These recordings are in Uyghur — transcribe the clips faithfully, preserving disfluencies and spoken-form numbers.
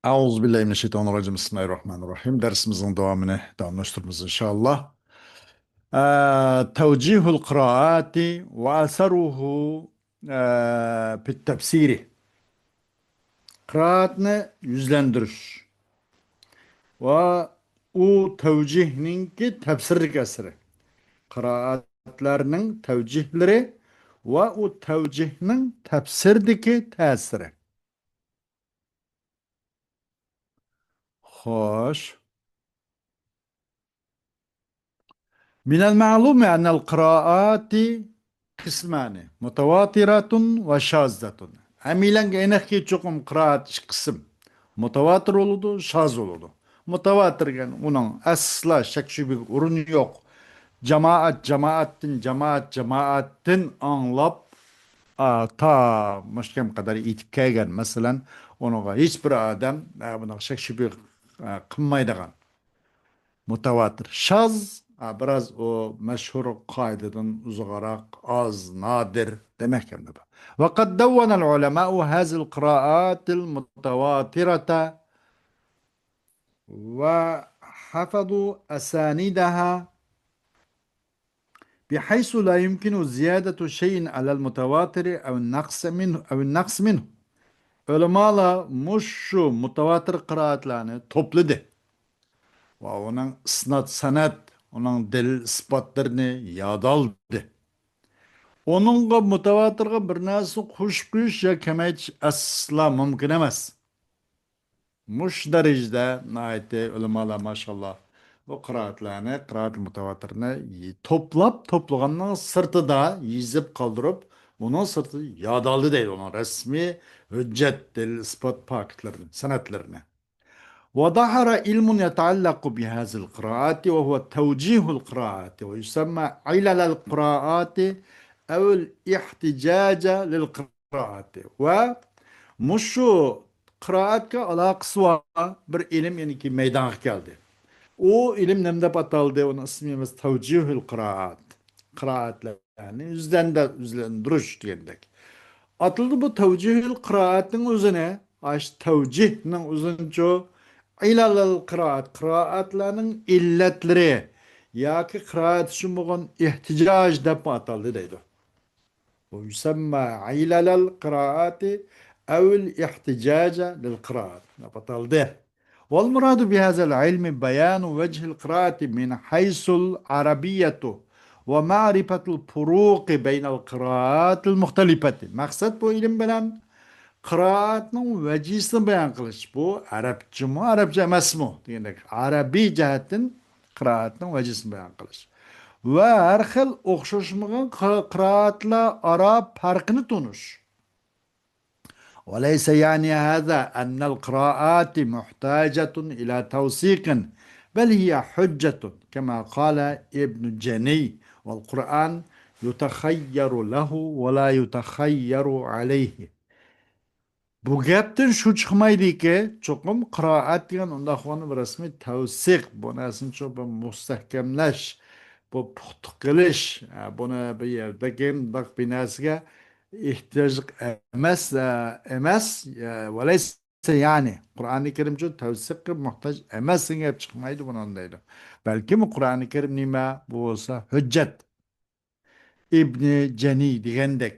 أعوذ بالله من الشيطان الرجيم. بسم الله الرحمن الرحيم. دەرسىمىزنىڭ داۋامىنى داۋاملاشتۇرىمىز، ئىنشائاللا. ئە، توجيهۇل قىرائاتى ۋە ئەسەرۇھۇ، ئە، پىت تەپسىرى. قىرائەتنى يۈزلەندۈرۈش ۋە ئۇ تەۋجىھنىڭكى تەپسىردىكى ئەسىرى. قىرائەتلەرنىڭ تەۋجىھلىرى ۋە ئۇ تەۋجىھنىڭ تەپسىردىكى تەسىرى. خوش. من المعلوم أن القراءات قسمان، متواترة وشاذة. ھەممىڭلارغا ئېنىقكى، چوقۇم قىرائەت ئىككى قىسىم. مۇتەۋاتىر بولىدۇ، شاز بولىدۇ. مۇتەۋاتىر دېگەن ئۇنىڭ ئەسلا شەك-شۈبھىگە ئورنى يوق. جامائەت جامائەتتىن، جامائەت جامائەتتىن ئاڭلاپ، ئا، تا مۇشۇ قەدەر يېتىپ كەلگەن. مەسىلەن، ئۇنىڭغا ھېچ بىر ئادەم، ئا، بۇنىڭغا شەك-شۈبھە، ئا، قىلمايدىغان. مۇتەۋاتىر. شاز، ئا، بىراز ئۇ مەشھۇر قائىدىدىن ئۇزۇقراق، ئاز، نادىر دېمەك ئەمدى بۇ. وقد دون العلماء هذه القراءات المتواترة وحفظوا أسانيدها بحيث لا يمكن زيادة شيء على المتواتر أو النقص منه، أو النقص منه. ئۆلىمالار مۇشۇ مۇتەۋاتىر قىرائەتلەرنى توپلىدى ۋە ئۇنىڭ ئىسناد سەنەد، ئۇنىڭ دەلىل ئىسپاتلىرىنى ياد ئالدى. ئۇنىڭغا، مۇتەۋاتىرغا بىر نەرسە قوشۇپ قويۇش يا كېمەيتىش ئەسلا مۇمكىن ئەمەس. مۇشۇ دەرىجىدە ناھايىتى ئۆلىمالار، ماشائاللا، بۇ قىرائەتلەرنى، قىرائەت مۇتەۋاتىرنى توپلاپ، توپلىغاننىڭ سىرتىدا يېزىپ قالدۇرۇپ، ئۇنىڭ سىرتىدا ياد ئالدى دەيدۇ، ئۇنىڭ رەسمىي ھۆججەت، دەلىل، ئىسپات پاكىتلىرىنى، سەنەدلىرىنى. وظهر علم يتعلق بهذه القراءات وهو توجيه القراءات ويسمى علل القراءات أو الاحتجاج للقراءات. ۋە مۇشۇ قىرائەتكە ئالاقىسى بار بىر ئىلىم يەنىكى مەيدانغا كەلدى. ئۇ ئىلىم نېمە دەپ ئاتالدى؟ ئۇنىڭ ئىسمى ئەمەس، تەۋجىھۇل قىرائەت. قىرائەتلەرنى يۈزلەندە-، يۈزلەندۈرۈش دېگەندەك. ئاتىلىدۇ بۇ تەۋجىھۇل قىرائەتنىڭ ئۆزىنى، ئاش تەۋجىھنىڭ ئۆزىنىچۇ، ئىلالەل قىرائەت، قىرائەتلەرنىڭ ئىللەتلىرى ياكى قىرائەت ئۈچۈن بولغان ئېھتىجاج دەپ ئاتالدى دەيدۇ. ويسمى علل القراءة أو الاحتجاج للقراءة دەپ ئاتالدى. والمراد بهذا العلم بيان وجه القراءة من حيث العربية ومعرفة الفروق بين القراءات المختلفة. مەقسەت بۇ ئىلىم بىلەن قىرائەتنىڭ ۋەجىسىنى بايان قىلىش. بۇ ئەرەبچىمۇ، ئەرەبچە ئەمەسمۇ دېگەندەك، ئەرەبىي جەھەتتىن قىرائەتنىڭ ۋەجىسىنى بايان قىلىش ۋە ھەر خىل ئوخشاشمىغان قىر-، قىرائەتلەر ئارا پەرقىنى تونۇش. وليس يعني هذا أن القراءات محتاجة إلى توثيق، بل هي حجة، كما قال ابن جني، والقرآن يتخير له ولا يتخير عليه. بۇ گەپتىن شۇ چىقمايدۇكى، چوقۇم قىرائەت دېگەن ئۇنداق بولغاندا بىر رەسمىي تەۋسىق، بۇ نەرسىنى چوقۇم بىر مۇستەھكەملەش، بۇ پۇختا قىلىش، ھە، بۇنى بىر يەردىكى مۇنداق بىر نەرسىگە ئېھتىياجلىق ئەمەس، ھە، ئەمەس، ھە، ۋەلەيسە، يەنى قۇرئانى كەرىمچۇ تەۋسىققە موھتاج ئەمەس دېگەن گەپ چىقمايدۇ بۇنىڭ دەيدۇ. بەلكىم قۇرئانى كەرىم نېمە؟ بۇ بولسا ھۆججەت. ئىبنى جەنى دېگەندەك.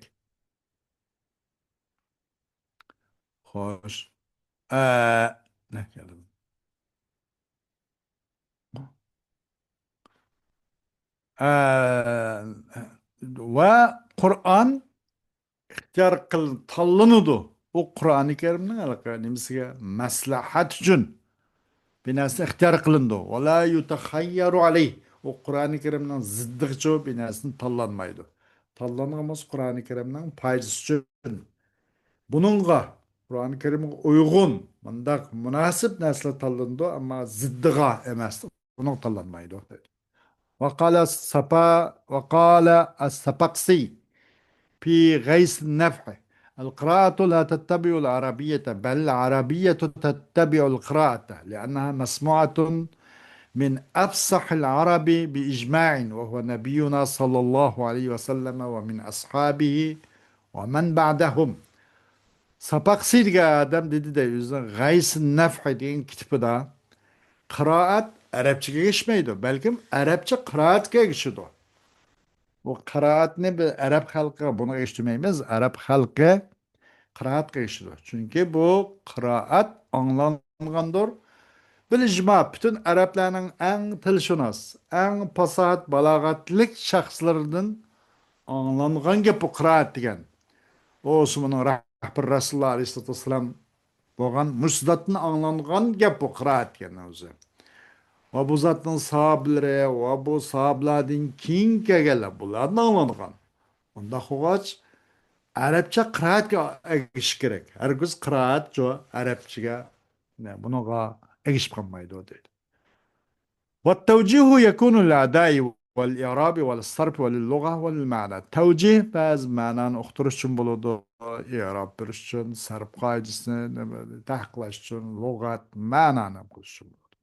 خوش. ئە، نە كەلدىم؟ ئە، ۋە قۇرئان ئىختىيار قىل-، تاللىنىدۇ. ئۇ قۇرئانى كەرىمنىڭ ھېلىقى نېمىسىگە، مەسلىھەت ئۈچۈن بىر نەرسە ئىختىيار قىلىنىدۇ. ۋە لا يۇتەخەييەرۇ ئەلەيھ. ئۇ قۇرئانى كەرىمنىڭ زىددىغىچۇ بىر نەرسىنى تاللانمايدۇ. تاللانغان بولسا قۇرئانى كەرىمنىڭ پايدىسى ئۈچۈن. بۇنىڭغا، قۇرئانى كەرىمگە ئۇيغۇن، مۇنداق مۇناسىپ نەرسىلەر تاللىنىدۇ، ئەمما زىددىغا ئەمەس، ئۇنىڭغا تاللانمايدۇ. وقال السفا-، وقال السفاقسي في غيث النفع: القراءة لا تتبع العربية، بل العربية تتبع القراءة، لأنها مسموعة من أفصح العرب بإجماع، وهو نبينا صلى الله عليه وسلم ومن أصحابه ومن بعدهم. ساپاقسى دېگەن ئادەم دېدى-دە، ئۆزىنىڭ غەيسى نەفھى دېگەن كىتابىدا، قىرائەت ئەرەبچىگە ئەگىشمەيدۇ، بەلكىم ئەرەبچە قىرائەتكە ئەگىشىدۇ. بۇ قىرائەتنى بىز ئەرەب خەلقىگە بۇنى ئەگىشتۈرمەيمىز. ئەرەب خەلقى قىرائەتكە ئەگىشىدۇ. چۈنكى بۇ قىرائەت ئاڭلانغاندۇر. بىل ئىجما، پۈتۈن ئەرەبلەرنىڭ ئەڭ تىلشۇناس، ئەڭ پاساھەت، بالاغەتلىك شەخسلىرىدىن ئاڭلانغان گەپ بۇ قىرائەت دېگەن. ئۇ ئوسماننىڭ رەھبىرى رەسۇلۇللا ئەلەيھىسسالاتۇ ۋەسسالام بولغان مۇشۇ زاتتىن ئاڭلانغان گەپ بۇ قىرائەت دېگەننىڭ ئۆزى. ۋە بۇ زاتنىڭ ساھابىلىرى ۋە بۇ ساھابىلاردىن كېيىن كەلگەنلەر بۇلاردىن ئاڭلانغان. ئۇنداق بولغاچ، ئەرەبچە قىرائەتكە ئەگىشىش كېرەك. ھەرگىز قىرائەت شۇ ئەرەبچىگە، نە، بۇنىڭغا ئەگىشىپ قالمايدۇ دەيدۇ. والتوجيه يكون للأداء والإعراب والصرف وللغة وللمعنى. تەۋجىھ بەزى مەنانى ئۇقتۇرۇش ئۈچۈن بولىدۇ، ئىئراب بېرىش ئۈچۈن، سەرپ قائىدىسىنى، نېمە، تەھقىقلەش ئۈچۈن، لۇغەت، مەنانى قىلىش ئۈچۈن بولىدۇ.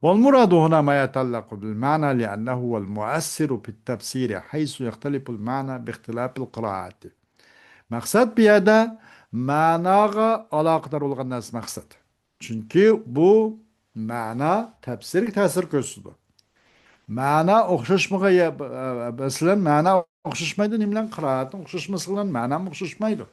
والمراد هنا ما يتعلق بالمعنى لأنه هو المؤثر في التفسير حيث يختلف المعنى باختلاف القراءات. مەقسەت بۇ يەردە مەناغا ئالاقىدار بولغان نەرسە مەقسەت. چۈنكى بۇ مەنا تەپسىرگە تەسىر كۆرسىتىدۇ. مەنا ئوخشاشمىغان، مەسىلەن، مەنا ئوخشاشمايدۇ، نېمە بىلەن؟ قىرائەتنىڭ ئوخشاشماسلىقى بىلەن مەنامۇ ئوخشاشمايدۇ.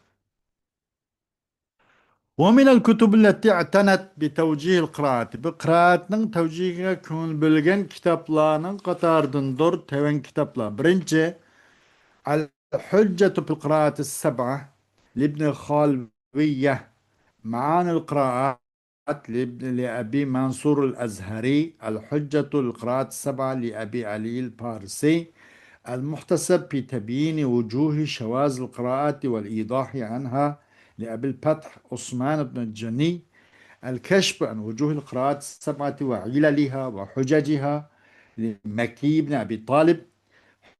ومن الكتب التي اعتنت بتوجيه القراءة. بۇ قىرائەتنىڭ تەۋجىھىگە كۆڭۈل بۆلگەن كىتابلارنىڭ قاتارىدىندۇر تۆۋەن كىتابلار. بىرىنچى، الحجة في القراءات السبعة لابن خالوية، معاني القراءات لابن، لأبي منصور الأزهري، الحجة القراءات السبعة لأبي علي الفارسي، المحتسب في تبيين وجوه شواذ القراءات والإيضاح عنها لأبي الفتح عثمان بن الجني، الكشف عن وجوه القراءات السبعة وعللها وحججها لمكي بن أبي طالب،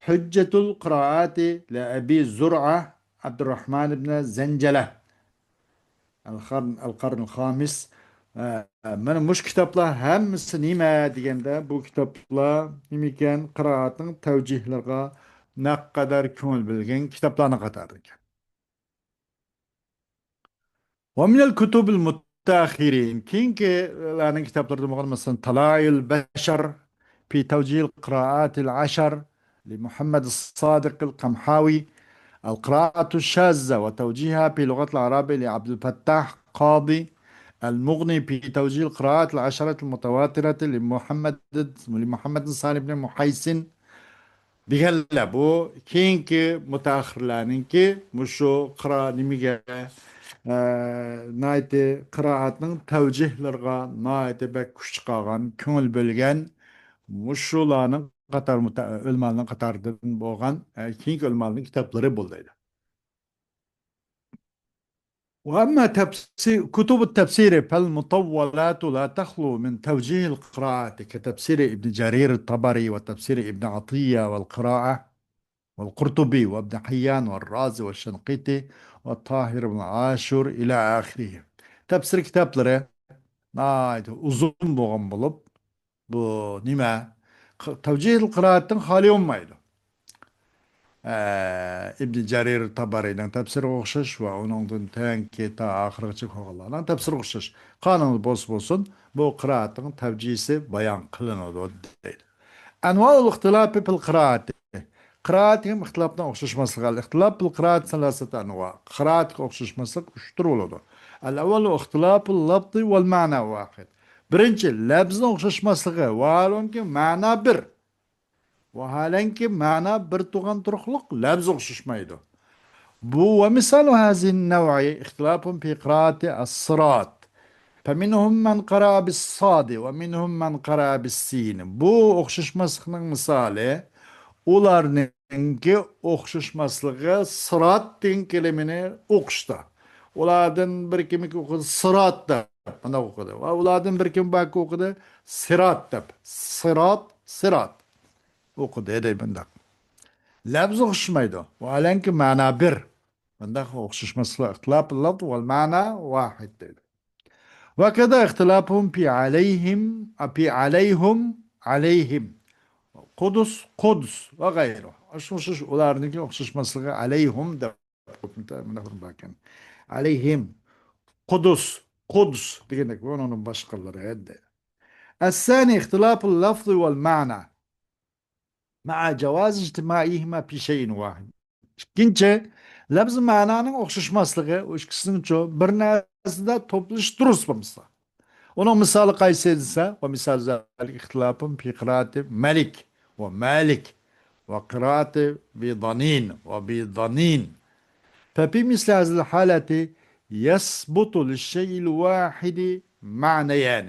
حجة القراءات لأبي زرعة عبد الرحمن بن زنجلة. القرن، القرن الخامس. ئە، مانا مۇشۇ كىتابلار ھەممىسى نېمە دېگەندە، بۇ كىتابلار نېمىكەن؟ قىرائەتنىڭ تەۋجىھلىرىغا نەقەدەر كۆڭۈل بۆلگەن كىتابلارنىڭ قاتارىدىكەن. ومن الكتب المتأخرين، كېيىنكىلەرنىڭ كىتابلىرىدىن بولغان، مەسىلەن، طلائع البشر في توجيه القراءات العشر لمحمد الصادق القمحاوي، القراءة الشاذة وتوجيهها في لغة العرب لعبد الفتاح قاضي، المغني في توجيه القراءات العشرة المتواترة لمحمد، لمحمد صالح بن محيسن، دېگەنلەر. بۇ كېيىنكى مۇتەئەخخىرلەرنىڭكى مۇشۇ قىرا-، نېمىگە، ئە، ناھايىتى قىرائەتنىڭ تەۋجىھلىرىغا ناھايىتى بەك كۈچ چىقارغان، كۆڭۈل بۆلگەن مۇشۇلارنىڭ قاتار مۇتە-، ئۆلىمالارنىڭ قاتارىدىن بولغان، ئە، كېيىنكى ئۆلىمالارنىڭ كىتابلىرى بولدى. وأما تفسير، كتب التفسير فالمطولات لا تخلو من توجيه القراءة كتفسير ابن جرير الطبري وتفسير ابن عطية والقراءة والقرطبي وابن حيان والرازي والشنقيطي والطاهر بن عاشور إلى آخره. تەپسىر كىتابلىرى ناھايىتى ئۇزۇن بولغان بولۇپ، بۇ نېمە؟ ق-، تەۋجىھىل قىرائەتتىن خالىي بولمايدۇ. ئە، ئىبنى جەرىر تەبەرىنىڭ تەپسىرىگە ئوخشاش ۋە ئۇنىڭدىن تۆۋەنكى تا ئاخىرغىچە قالغانلارنىڭ تەپسىرىگە ئوخشاش. قانۇن بولسا بولسۇن، بۇ قىرائەتنىڭ تەۋجىھىسى بايان قىلىنىدۇ دەيدۇ. أنواع الاختلاف في القراءة. قىرائەتتىكى ئىختىلاپنىڭ ئوخشاشماسلىقى. الاختلاف في القراءة ثلاثة أنواع. قىرائەتكە ئوخشاشماسلىق ئۈچ تۈر بولىدۇ. الأول اختلاف اللفظ والمعنى واحد. بىرىنچى، لەپزىنىڭ ئوخشاشماسلىقى، ۋاھالەنكى مەنا بىر. ۋاھالەنكى مەنا بىر تۇغان تۇرۇقلۇق، لەپزى ئوخشاشمايدۇ. بۇ، ومثال هذه النوع اختلاف في قراءة الصراط. فمنهم من قرأ بالصاد ومنهم من قرأ بالسين. بۇ ئوخشاشماسلىقنىڭ مىسالى، ئۇلارنىڭكى ئوخشاشماسلىقى سىرات دېگەن كەلىمىنى ئوقۇشتا. ئۇلاردىن بىر كىمكى ئوقۇدى، سىرات دەپ، مۇنداق ئوقۇدى. ۋە ئۇلاردىن بىر كىم باركى ئوقۇدى، سىرات دەپ. سىرات، سىرات ئوقۇدى، دەيدۇ مۇنداق. لەپزى ئوخشىمايدۇ. ۋاھالەنكى مەنا بىر. مۇنداق ئوخشاشماسلىق، اختلاف اللفظ والمعنى واحد دەيدۇ. وكذا اختلافهم في عليهم، في عليهم، عليهم. قدس، قدس وغيره. ئاشۇ، ئاشۇ، ئۇلارنىڭكى ئوخشاشماسلىقى، عليهم دەپ مۇنداق باركەن. عليهم قدس، قدس دېگەندەك، ئۇنىڭدىن باشقىلىرى ئەددى. الثاني اختلاف اللفظ والمعنى مع جواز اجتماعهما في شيء واحد. ئىككىنچى، لەپزى مەنانىڭ ئوخشاشماسلىقى، ئۇ ئىككىسىنىڭچۇ بىر نەرسىدە توپلىشىش دۇرۇس بولمىسا. ئۇنىڭ مىسالى قايسى دېسە، ومثال ذلك اختلاف في قراءة ملك ومالك وقراءة بضنين وبضنين. ففي مثل هذه الحالة يثبت للشيء الواحد معنيان.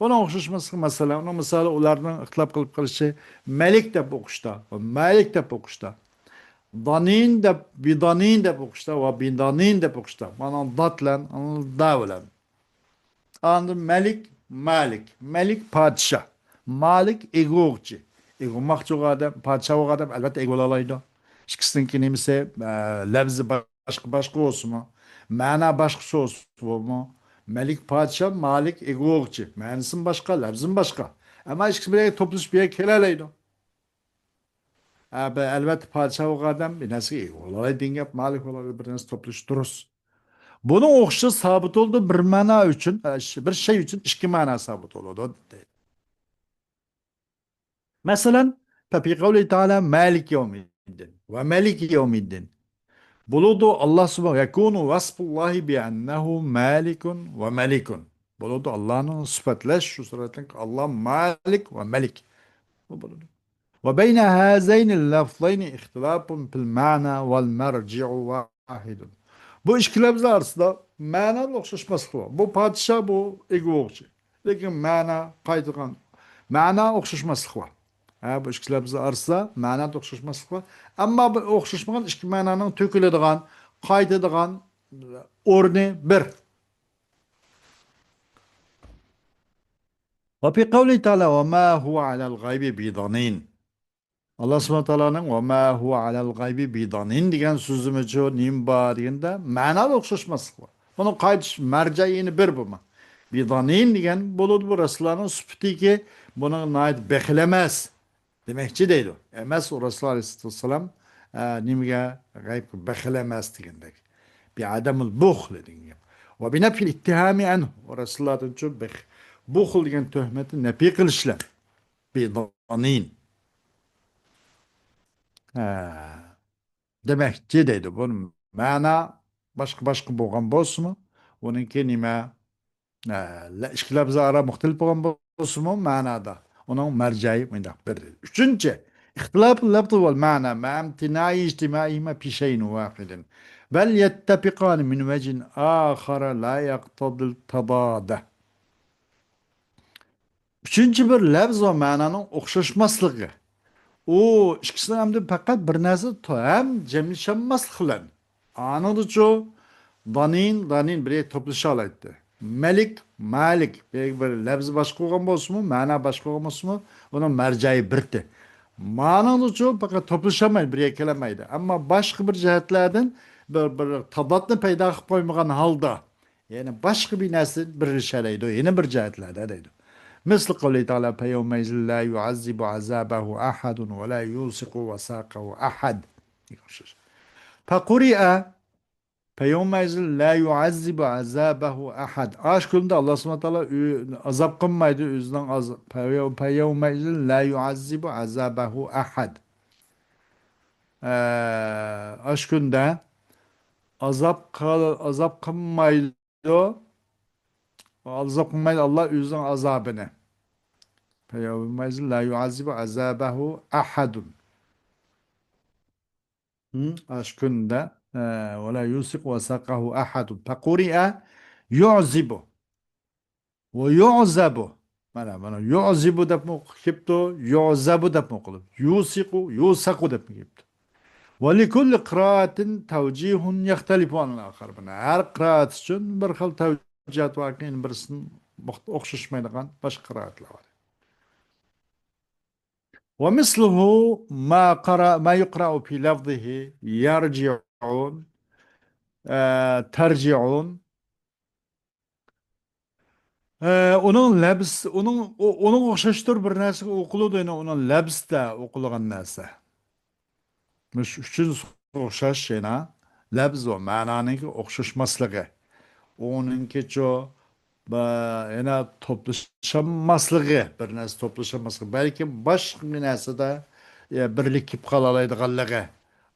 بۇنىڭ ئوخشاشماسلىقى مەسىلەن، ئۇنىڭ مىسالى ئۇلارنىڭ ئىختىلاپ قىلىپ قېلىشى مەلىك دەپ ئوقۇشتا ۋە مالىك دەپ ئوقۇشتا، دانىن دەپ، بىدانىن دەپ ئوقۇشتا ۋە بىدانىن دەپ ئوقۇشتا. مانا دات بىلەن، دا بىلەن. ئاندىن مەلىك، مالىك. مەلىك پادىشاھ، مالىك ئىگە بولغۇچى. ئىگە بولماقچى بولغان ئادەم، پادىشاھ بولغان ئادەم ئەلۋەتتە ئىگە بولالايدۇ. ئىككىسىنىڭكى نېمىسى، ئە، لەپزى باشقا باشقا بولسىمۇ، مەنا باشقىچە بولسىمۇ، مەلىك پادىشاھ، مالىك ئىگە بولغۇچى. مەنىسىمۇ باشقا، لەپزىمۇ باشقا. ئەمما ئىككىسى بىر يەرگە توپلىشىپ بىر يەرگە كېلەلەيدۇ. ئە، بە-، ئەلۋەتتە پادىشاھ بولغان ئادەم بىر نەرسىگە ئىگە بولالايدۇ دېگەن گەپ، مالىك بولالايدۇ، بىر نەرسە توپلىشىش دۇرۇس. بۇنىڭ ئوخشىشى سابىت بولىدۇ، بىر مەنا ئۈچۈن، ئە، ش-، بىر شەي ئۈچۈن ئىككى مەنا سابىت بولىدۇ، دەيدۇ. مەسىلەن، ففي قوله تعالى مالك يوم الدين وملك يوم الدين. بولىدۇ، ئاللا سۇبھانەھۇ، يكون وصف الله بأنه مالك وملك. بولىدۇ، ئاللانىڭ سۈپەتلەش، شۇ سۈپەتلىك، ئاللا مالىك ۋە مەلىك. بۇ بولىدۇ. وبين هذين اللفظين اختلاف في المعنى والمرجع واحد. بۇ ئىككى لەپزى ئارىسىدا مەنادا ئوخشاشماسلىق بار. بۇ پادىشاھ، بۇ ئىگە بولغۇچى. لېكىن مەنا قايتىدىغان، مەنا ئوخشاشماسلىق بار. ھە، بۇ ئىككى لەپزى ئارىسىدا مەنادا ئوخشاشماسلىق بار. ئەمما بۇ ئوخشاشمىغان ئىككى مەنانىڭ تۆكۈلىدىغان، قايتىدىغان ئورنى بىر. وفي قوله تعالى وما هو على الغيب بضنين. ئاللا سۇبھانەھۇ تائالانىڭ ۋە ما ھۇۋە ئەلەل غەيبى بىضەنىن دېگەن سۆزىمىزچۇ نېمە بار دېگەندە، مەنادا ئوخشاشماسلىق بار. بۇنىڭ قايتىش مەرجەيىنى بىر بولما. بىضەنىن دېگەن بولىدۇ، بۇ رەسۇلۇللانىڭ سۈپىتىكى، بۇنىڭ ناھايىتى بېخىل ئەمەس دېمەكچى دەيدۇ. ئەمەس، ئۇ رەسۇلۇللا ئەلەيھىسسالام، ئە، نېمىگە غەيبكە بېخىل ئەمەس دېگەندەك. بىئادەمىل بۇخل دېگەن گەپ. ۋە بىنەفيىل ئىتتىھامى ئەنھۇ، ئۇ رەسۇلۇللادىنچۇ بېخ-، بۇخل دېگەن تۆھمەتنى نەپى قىلىش بىلەن. بىضەنىن. ھە. دېمەكچى دەيدۇ. بۇ مەنا باشقا-باشقا بولغان بولسىمۇ، ئۇنىڭكى نېمە، ھە، لە-، ئىككى لەپزى ئارا مۇختەلىپ بولغان بولسىمۇ، مەنادا ئۇنىڭ مەرجەي مۇنداق بىر. ئۈچىنچى، ئىختىلاپۇل لەفزى ۋەل مەنا مەئەمتىنائى ئىجتىمائىھىما پى شەيئىن ۋاھىدىن. بەل يەتتەپىقانى مىن ۋەجھىن ئاخەرە لا يەقتەزىل تەزادە. ئۈچىنچى بىر لەپز ۋە مەنانىڭ ئوخشاشماسلىقى. ئۇ ئىككىسىنىڭ ئەمدى پەقەت بىر نەرسە تو-، ھەم جەملىشەلماسلىق بىلەن. ئانىڭدىچۇ دانىن، دانىن بىر يەرگە توپلىشالايتتى. مەلىك، مالىك، بىر، بىر لەپزى باشقا بولغان بولسىمۇ، مەنا باشقا بولغان بولسىمۇ، ئۇنىڭ مەرجەي بىرتى. مانىڭدىچۇ پەقەت توپلىشالمايدۇ، بىر يەرگە كېلەلمەيدۇ. ئەمما باشقا بىر جەھەتلەردىن بىر، بىر تازادنى پەيدا قىلىپ قويمىغان ھالدا، يەنى باشقا بىر نەرسە بىرلىشەلەيدۇ، يەنە بىر جەھەتلەردە دەيدۇ. مىسلى قەۋلى تائالا، فيومئذ لا يعذب عذابه أحد ولا يوثق وثاقه أحد. فقرئ، فيومئذ لا يعذب عذابه أحد. ئاشۇ كۈندە ئاللا سۇبھانەھۇ ۋە تائالا ئۆ-، ئازاب قىلمايدۇ، ئۆزىنىڭ ئاز-، فيومئذ لا يعذب عذابه أحد. ئە، ئاشۇ كۈندە ئازاب قىل-، ئازاب قىلمايدۇ. ئازاب قىلمايدۇ ئاللا ئۆزىنىڭ ئازابىنى. فيومئذ لا يعذب عذابه أحد. ھىم، ئاشۇ كۈندە، ئە، ولا يوثق وثاقه أحد. فقرئ يعذب. ۋە يۇعزەبۇ. مانا، مانا، يۇعزىبۇ دەپمۇ كېلىپتۇ، يۇعزەبۇ دەپمۇ ئوقۇلىدۇ. يۇسىقۇ، يۇسەقۇ دەپمۇ كېلىپتۇ. ۋە لىكۇللى قىرائەتىن تەۋجىھۇن يەختەلىفۇ ئەنىل ئاخار. مانا، ھەر قىرائەت ئۈچۈن بىر خىل تەۋجىھات باركەن، بىرسىدىن ئوخشاشمايدىغان باشقا قىرائەتلەر بار. ومثله ما قرأ، ما يقرأ في لفظه يرجعون، ئە، تەرجىئۇن. ئە، ئۇنىڭ لەبس، ئۇنىڭ، ئۇ-، ئۇنىڭغا ئوخشاشتۇر بىر نەرسىگە ئوقۇلىدۇ، يەنى ئۇنىڭ لەبستە ئوقۇلغان نەرسە. مۇشۇ ئۈچىنچىسى ئوخشاش يەنە. لەپز ۋە مەنانىڭكى ئوخشاشماسلىقى، ئۇنىڭكىچۇ، با-، يەنە توپلىشالماسلىقى، بىر نەرسە توپلىشالماسلىقى، بەلكىم باشقا نەرسىدە، يا، بىرلىكىپ قالالايدىغانلىقى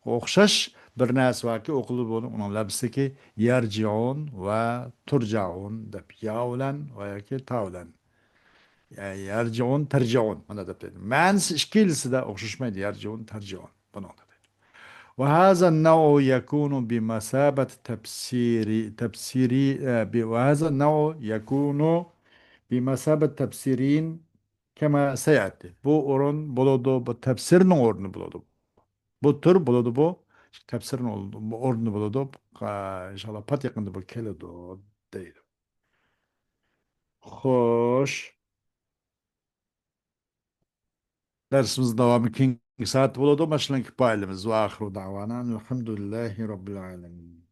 ئوخشاش بىر نەرسە باركى، ئوقۇلىدۇ بۇنى، ئۇنىڭ لەپزىكى يەرجىئۇن ۋە تۇرجەئۇن دەپ، يا بىلەن ۋە ياكى تا بىلەن. يا-، يەرجىئۇن، تەرجىئۇن، مانا دەپ دەيدۇ. مەنىسى ئىككىلىسىدە ئوخشاشمايدۇ، يەرجىئۇن، تەرجىئۇن. بۇنىڭدا دەيدۇ. وهذا النوع يكون بمثابة تفسير، تفسير، ئە، ب-، وهذا النوع يكون بمثابة تفسيرين كما سيأتي. بۇ ئورۇن بولىدۇ، بۇ تەپسىرنىڭ ئورنى بولىدۇ. بۇ تۈر بولىدۇ، بۇ تەپسىرنىڭ ئورنى بولىدۇ. ئا، ئىنشاللا پات يېقىندا بۇ كېلىدۇ، دەيدۇ. خوش. دەرسىمىز داۋامى كېيىنكى سائەتتە بولىدۇ. ماشۇنىڭ كىپايىلىمىز. وآخر دعوانا الحمد لله رب العالمين.